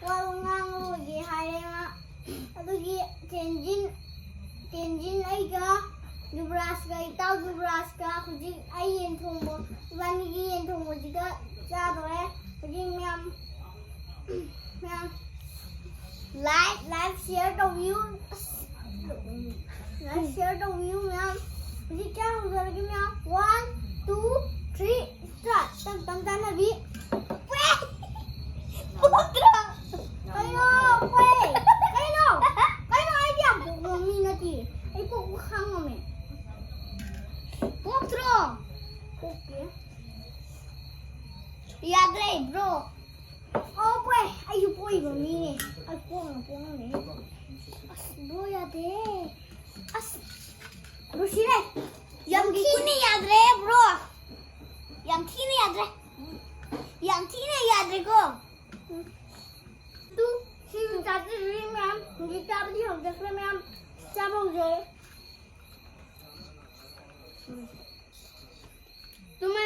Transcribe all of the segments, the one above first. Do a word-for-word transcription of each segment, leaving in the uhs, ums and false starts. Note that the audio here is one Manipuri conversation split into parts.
ꯋꯥ ꯉꯥꯡꯉꯔꯣꯏꯒꯦ ꯍꯥꯏꯔꯦ ꯃꯥ꯫ ꯑꯗꯨꯒꯤ ꯇꯦꯟꯖꯤꯟ, ꯇꯦꯟꯖꯤꯟ ꯑꯩꯒ ꯌꯨꯕꯔꯥꯖꯀ, ꯏꯇꯥꯎ ꯌꯨꯕꯔꯥꯖꯀ ꯍꯧꯖꯤꯛ ꯑꯩ ꯌꯦꯟ ꯊꯣꯡꯕ, ꯏꯕꯥꯅꯤꯒꯤ ꯌꯦꯟ ꯊꯣꯡꯕꯁꯤꯒ ꯆꯥꯗꯣꯔꯦ꯫ ꯍꯧꯖꯤꯛ ꯃꯌꯥꯝ, ꯃꯌꯥꯝ like, like, share ꯇꯧꯕꯤꯌꯨ꯫ ꯑꯁ, like, share ꯇꯧꯕꯤꯌꯨ ꯃꯌꯥꯝ꯫ ꯍꯧꯖꯤꯛ ꯆꯥ ꯍꯧꯖꯔꯒꯦ ꯃꯌꯥꯝ꯫ One, two, three, start꯫ ꯇꯞ ꯇꯞ ꯆꯥꯅꯕꯤ꯫ ꯄꯣꯛꯇ꯭ꯔꯣ? ꯀꯩꯅꯣ? ꯄꯣꯛꯑꯦ꯫ ꯀꯩꯅꯣ? ꯀꯩꯅꯣ? ꯑꯩꯗꯤ ꯌꯥꯝ ꯄꯣꯛꯄ ꯃꯤ ꯅꯠꯇꯦ꯫ ꯑꯩ ꯄꯣꯛꯄ ꯈꯪꯉꯝꯃꯦ꯫ ꯄꯣꯛꯇ꯭ꯔꯣ? ꯄꯣꯛꯇꯦ꯫ ꯌꯥꯗ꯭ꯔꯦ, bro꯫ ꯑꯣ, ꯄꯣꯛꯑꯦ꯫ ꯑꯩꯁꯨ ꯄꯣꯛꯏꯕ ꯃꯤꯅꯦ꯫ ꯑꯩ ꯄꯣꯛꯅ ꯄꯣꯛꯅꯕꯅꯦ꯫ ꯑꯁ, bro, ꯌꯥꯗꯦ꯫ ꯑꯁ, bro, ꯁꯤꯔꯦ꯫ ꯌꯥꯝ ꯊꯤꯅ ꯌꯥꯗ꯭ꯔꯦ, bro꯫ ꯌꯥꯝ ꯊꯤꯅ ꯌꯥꯗ꯭ꯔꯦ꯫ ꯌꯥꯝ ꯊꯤꯅ ꯌꯥꯗ꯭ꯔꯦꯀꯣ꯫ ꯇꯨ, ꯁꯤ ꯆꯥꯖꯔꯤ ꯃꯌꯥꯝ꯫ ꯍꯧꯖꯤꯛ ꯆꯥꯕꯗꯤ ꯍꯧꯖꯈ꯭ꯔꯦ ꯃꯌꯥꯝ꯫ ꯆꯥꯕ ꯍꯧꯖꯔꯦ꯫ ꯇꯨꯝꯃꯦ꯫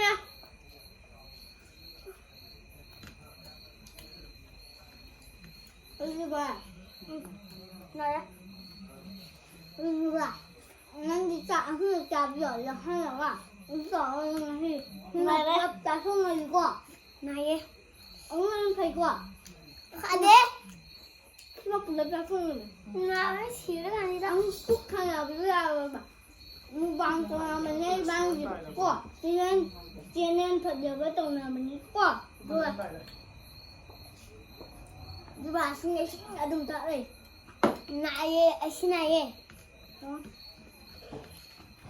ꯑꯗꯨꯒ, ꯎꯝ, ꯌꯥꯔꯦ꯫ ꯑꯗꯨꯒ, ꯅꯪꯗꯤ ꯆꯥꯛ ꯑꯍꯨꯝꯂꯛ ꯆꯥꯕꯤꯌꯣ, ꯂꯧꯍꯜꯂꯒ꯫ ꯑꯗꯨ ꯇꯧꯔꯒ ꯉꯁꯤ ꯁꯤꯃ ꯉꯥꯏꯔꯦ꯫ ꯄꯨꯂꯞ ꯆꯥꯊꯣꯛꯅꯁꯤꯀꯣ꯫ ꯉꯥꯏꯌꯦ꯫ ꯑꯃꯨꯛ ꯍꯦꯟꯅ ꯐꯩꯀꯣ? ꯐꯗꯦ꯫ ꯁꯤꯃ ꯄꯨꯂꯞ ꯆꯥꯊꯣꯛꯅꯕ꯫ ꯉꯥꯏꯔꯦ, ꯁꯤꯔꯀꯥꯟꯁꯤꯗ꯫ ꯑꯃꯨꯛ ꯄꯨꯛ ꯊꯟꯅꯕꯁꯨ ꯌꯥꯔꯣꯏꯕ꯫ ꯃꯨꯛꯕꯥꯡ ꯇꯧꯔꯝꯕꯅꯦ ꯏꯕꯥꯅꯤꯒꯤ ꯀꯣ꯫ ꯆꯦꯅꯦꯜ, ꯆꯦꯅꯦꯜ ꯐꯖꯕ ꯇꯧꯅꯕꯅꯤ ꯀꯣ꯫ ꯑꯗꯨꯒ, ꯑꯗꯨꯒ ꯏꯁꯤꯡ, ꯏꯁꯤꯡ ꯑꯗꯨꯝ ꯊꯛꯂꯦ꯫ ꯅꯥꯏꯌꯦ, ꯑꯩꯁꯨ ꯅꯥꯏꯌꯦ꯫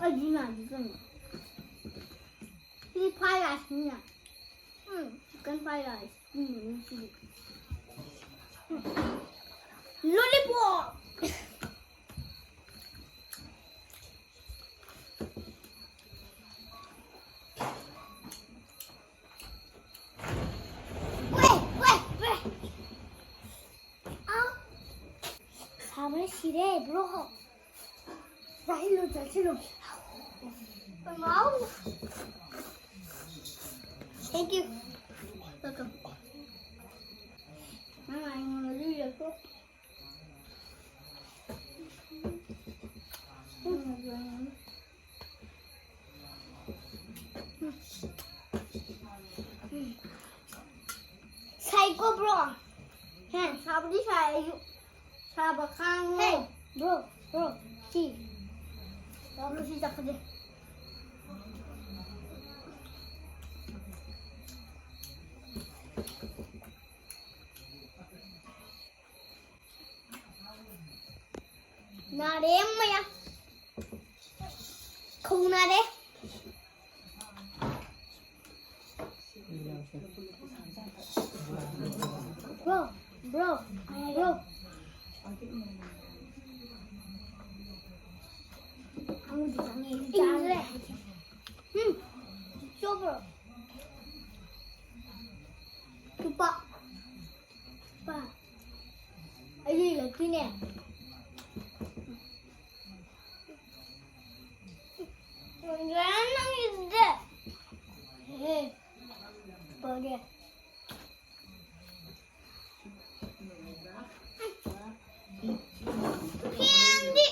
ꯑꯩꯗꯤ ꯅꯥꯗꯦ ꯀꯩꯅꯣ꯫ ꯁꯤꯗꯤ fried rice ꯅꯤꯅ꯫ ꯎꯝ, chicken fried rice꯫ ꯎꯝ, ꯁꯤꯗꯤ꯫ ꯎꯝ꯫ Lollipop! ꯁꯥꯕꯅ ꯁꯤꯔꯦ, bro꯫ ꯆꯥꯁꯤꯜꯂꯨ, ꯆꯥꯁꯤꯜꯂꯨ꯫ Thank you. Welcome. ꯑꯣ, ꯕ꯭ꯔꯣ꯫ ꯍꯦ, ꯁꯥꯕꯗꯤ ꯁꯥꯏ ꯑꯩꯁꯨ꯫ ꯁꯥꯕ ꯈꯥꯡꯉꯣ꯫ ꯍꯦ, ꯕ꯭ꯔꯣ, ꯕ꯭ꯔꯣ, ꯁꯤ꯫ ꯕ꯭ꯔꯣ, ꯁꯤ ꯆꯠꯄꯁꯦ꯫ ꯅꯥꯔꯦ ꯃꯌꯥ꯫ ꯈꯧ ꯅꯥꯔꯦ꯫ Bro, bro, bro. ꯏꯪꯗ꯭ꯔꯦ꯫ ꯎꯝ, ꯆꯣꯞꯄ꯭ꯔꯣ? ꯂꯨꯄꯥ꯫ ꯂꯨꯄꯥ꯫ ꯑꯩꯗꯤ ꯂꯩꯇꯦꯅꯦ꯫ ꯅꯪꯒꯤꯗꯨꯗꯤ꯫ ꯍꯦ, ꯄꯥꯒꯦ꯫ ꯐꯦꯟꯗꯤ꯫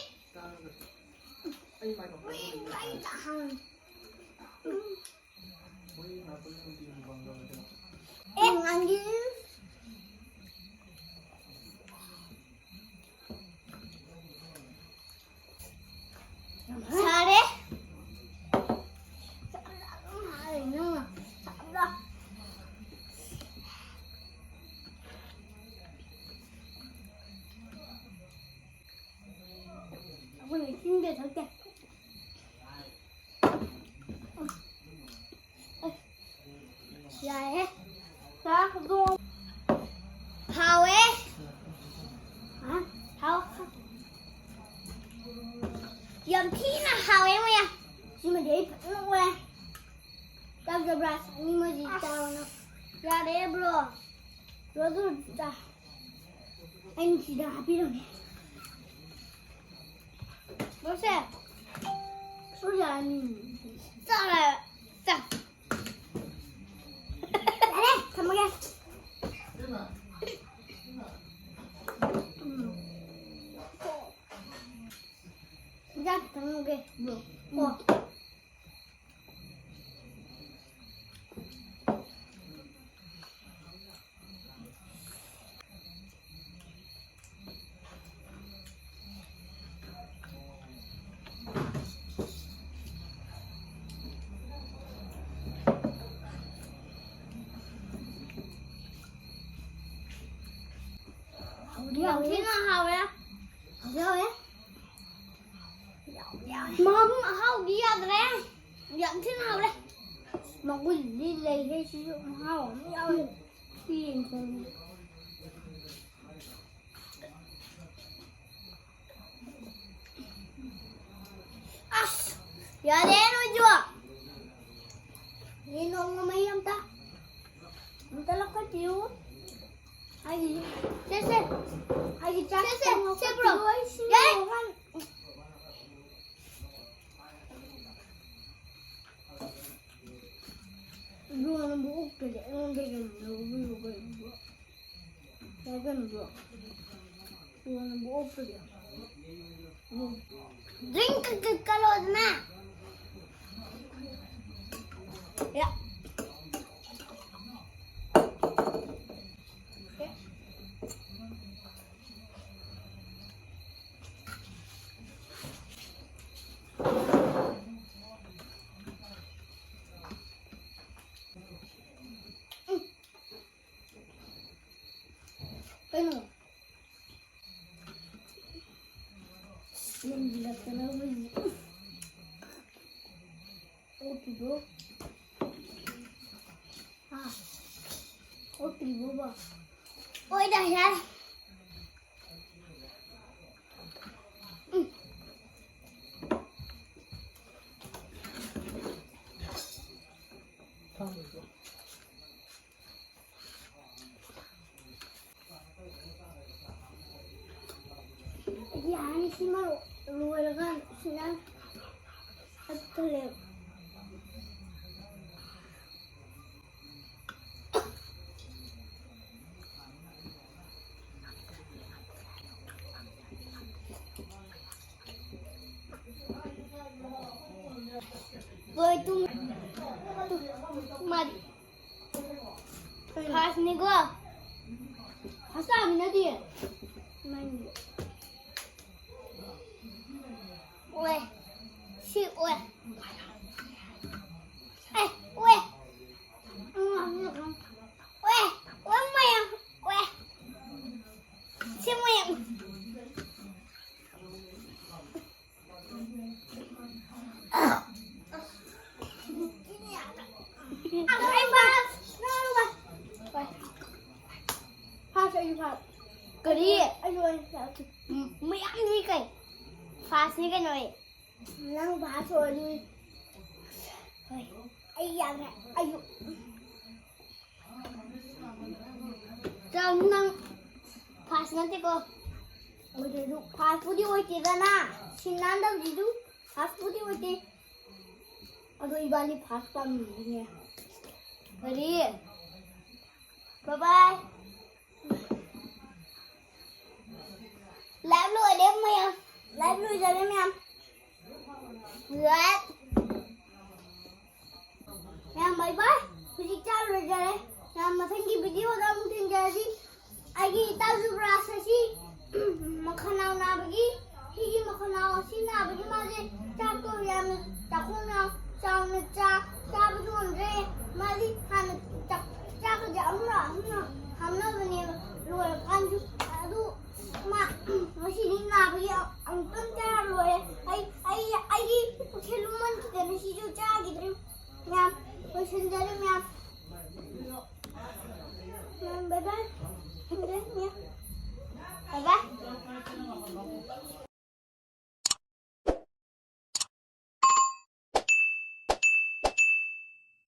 ꯑꯦ, ꯉꯥꯡꯒꯤ꯫ ꯁꯥꯔꯦ꯫ ꯑꯩꯈꯣꯏ ꯏꯁꯤꯡꯗ ꯊꯛꯇꯦ꯫ ꯌꯥꯔꯦ꯫ ꯆꯥꯛ ꯑꯗꯨꯝ ꯍꯥꯎꯋꯦ꯫ ꯍꯥ? ꯍꯥꯎ-, ꯌꯥꯝ ꯊꯤꯅ ꯍꯥꯎꯋꯦ ꯃꯌꯥꯝ꯫ ꯁꯤꯃꯗꯤ ꯑꯩ ꯐꯖꯅ ꯑꯣꯏ꯫ ꯆꯥꯛ ꯆꯥꯕ꯭ꯔꯥ? ꯆꯥꯅꯤꯡꯕꯗꯤ ꯆꯥꯔꯣ ꯅꯪ꯫ ꯌꯥꯔꯦ, ꯕ꯭ꯔꯣ꯫ ꯕ꯭ꯔꯣ, ꯑꯗꯨ ꯆꯥ-, ꯑꯩꯅ ꯁꯤꯗ ꯍꯥꯞꯄꯤꯔꯝꯃꯦ꯫ ꯕ꯭ꯔꯣꯁꯦ꯫ ꯁꯣꯏ ꯌꯥꯔꯅꯤ꯫ ꯆꯥꯔꯦ꯫ ꯆꯥ-, ꯌꯥꯔꯦ, ꯊꯝꯃꯒꯦ꯫ ꯎꯝ꯫ ꯏꯟꯖꯥꯡ ꯈꯤꯇꯪ ꯂꯧꯒꯦ꯫ ꯀꯣ꯫ ꯌꯥꯝ ꯊꯤꯅ ꯍꯥꯎꯋꯦ꯫ ꯍꯥꯎꯋꯦ꯫ ꯃꯍꯥꯎ ꯑꯍꯥꯎꯗꯤ ꯌꯥꯗ꯭ꯔꯦ꯫ ꯌꯥꯝ ꯊꯤꯅ ꯍꯥꯎꯔꯦ꯫ ꯃꯒꯨꯟꯗꯤ ꯂꯩꯍꯦ ꯁꯤꯁꯨ꯫ ꯃꯍꯥꯎ ꯑꯃ ꯌꯥꯎꯔꯦ꯫ ꯁꯤ ꯌꯦꯡ ꯆꯪꯉꯤ꯫ ꯑꯁ! ꯌꯥꯔꯦ ꯅꯣꯏꯁꯨ꯫ ꯌꯦꯟ ꯊꯣꯡꯕ ꯃꯍꯤ ꯑꯝꯇ, ꯑꯝꯇ ꯂꯧꯈꯠꯄꯤꯌꯨ꯫ ꯑꯩꯒꯤ, ꯁꯦ, ꯁꯦ꯫ ꯑꯩꯒꯤ ꯆꯥꯛ ꯁꯦ, ꯁꯦ, ꯈꯤꯇꯪ ꯁꯦ, ꯕ꯭ꯔꯣ꯫ ꯂꯧꯈꯠꯄꯤꯌꯨ, ꯑꯩ ꯁꯤ ꯌꯥꯔꯦ꯫ ꯂꯣꯏꯔꯒ ꯌꯣꯟꯕ ꯑꯣꯛꯇ꯭ꯔꯗꯤ ꯑꯩꯉꯣꯟꯗ ꯀꯩꯅꯣ ꯂꯧꯕꯤꯌꯨ ꯀꯩꯅꯣ꯫ ꯌꯥꯏ ꯀꯩꯅꯣ, ꯕ꯭ꯔꯣ꯫ ꯌꯣꯟꯕ ꯑꯣꯛꯇ꯭ꯔꯗꯤ꯫ ꯎꯝ꯫ ꯗ꯭ꯔꯤꯡ ꯀ-, ꯀ-, ꯀꯜꯂꯣꯗꯅ꯫ ꯌꯥ꯫ ꯀꯩꯅꯣ? ꯌꯦꯡꯁꯤꯜꯂꯛꯇꯅ ꯑꯩꯈꯣꯏꯒꯤ ꯑꯣꯛꯀꯤꯗꯣ꯫ ꯍꯥ? ꯑꯣꯛꯇ꯭ꯔꯤꯕꯣꯕ? ꯑꯣꯏꯗ ꯌꯥꯔꯦ꯫ ꯎꯝ꯫ ꯌꯥꯔꯅꯤ, ꯁꯤ ꯃꯔꯣꯛ ꯂꯣꯏꯔꯀꯥꯟꯗ ꯁꯤꯅ ꯍꯥꯞꯆꯜꯂꯦ꯫ ꯂꯣꯏ ꯇꯨꯝ-, ꯇꯨꯝ-, ꯃꯥꯗꯤ꯫ ꯐꯥꯁꯅꯤꯀꯣ꯫ ꯐꯥꯁ ꯇꯥꯃꯤ ꯅꯠꯇꯦ꯫ ꯃꯥꯏꯅꯤ꯫ ꯑꯣꯏ꯫ ꯁꯤ ꯑꯣꯏ꯫ ꯑꯦ, ꯑꯣꯏ꯫ ꯑꯣꯏ, ꯑꯣꯏ ꯃꯌꯥꯝ꯫ ꯑꯣꯏ꯫ ꯐꯥꯁ ꯑꯩꯁꯨ ꯐꯥꯁ꯫ ꯀꯔꯤ? ꯑꯩꯁꯨ ꯑꯩꯁꯨ ꯐꯥꯁ꯫ ꯎꯝ, ꯃꯌꯥꯝꯅꯤ ꯀꯩ꯫ ꯐꯥꯁꯅꯤ ꯀꯩꯅꯣ ꯑꯩ꯫ ꯅꯪ ꯐꯥꯁ ꯑꯣꯏꯔꯗꯤ꯫ ꯍꯣꯏ꯫ ꯑꯩ ꯌꯥꯝꯅ ꯑꯩꯁꯨ꯫ ꯆꯥꯎ, ꯅꯪ ꯐꯥꯁ ꯅꯠꯇꯦꯀꯣ꯫ ꯑꯣꯏꯗ꯭ꯔꯁꯨ ꯐꯥꯁꯄꯨꯗꯤ ꯑꯣꯏꯗꯦꯗꯅ꯫ ꯁꯤꯟ ꯅꯥꯟꯗꯕꯁꯤꯁꯨ ꯐꯥꯁꯄꯨꯗꯤ ꯑꯣꯏꯗꯦ꯫ ꯑꯗꯣ ꯏꯕꯥꯅꯤ ꯐꯥꯁ ꯇꯥꯃꯤꯟꯅꯗꯣꯏꯅꯦ꯫ ꯀꯔꯤ? ꯕꯥꯏ ꯕꯥꯏ꯫ ꯂꯥꯏꯚ ꯂꯣꯏꯔꯦ ꯃꯌꯥꯝ꯫ ꯂꯥꯏꯚ ꯂꯣꯏꯖꯔꯦ ꯃꯌꯥꯝ꯫ ꯂꯥꯏꯚ꯫ ꯃꯌꯥꯝ ꯕꯥꯏ ꯕꯥꯏ꯫ ꯍꯧꯖꯤꯛ ꯆꯥꯛ ꯂꯣꯏꯖꯔꯦ꯫ ꯃꯌꯥꯝ ꯃꯊꯪꯒꯤ ꯚꯤꯗꯤꯑꯣꯗ ꯑꯃꯨꯛ ꯊꯦꯡꯅꯔꯁꯤ꯫ ꯑꯩꯒꯤ ꯏꯇꯥꯎ ꯖꯨꯕ꯭ꯔꯥꯖ ꯑꯁꯤ ꯃꯈꯅꯥꯎ ꯅꯥꯕꯒꯤ, ꯁꯤꯒꯤ ꯃꯈꯅꯥꯎ ꯑꯁꯤ ꯅꯥꯕꯒꯤ ꯃꯥꯁꯦ ꯆꯥꯛꯇꯣ ꯌꯥꯝꯅ ꯆꯥꯛꯈꯣꯝ ꯌꯥꯝ ꯆꯥꯎꯅ ꯆꯥ-, ꯆꯥꯕꯁꯨ ꯉꯝꯗ꯭ꯔꯦ꯫ ꯃꯥꯗꯤ ꯍꯥꯟꯅ ꯆꯥꯛ-, ꯆꯥꯛꯀꯁꯦ ꯑꯍꯨꯝꯂꯛ ꯑꯍꯨꯝꯂꯛ ꯍꯥꯞꯅꯕꯅꯦꯕ꯫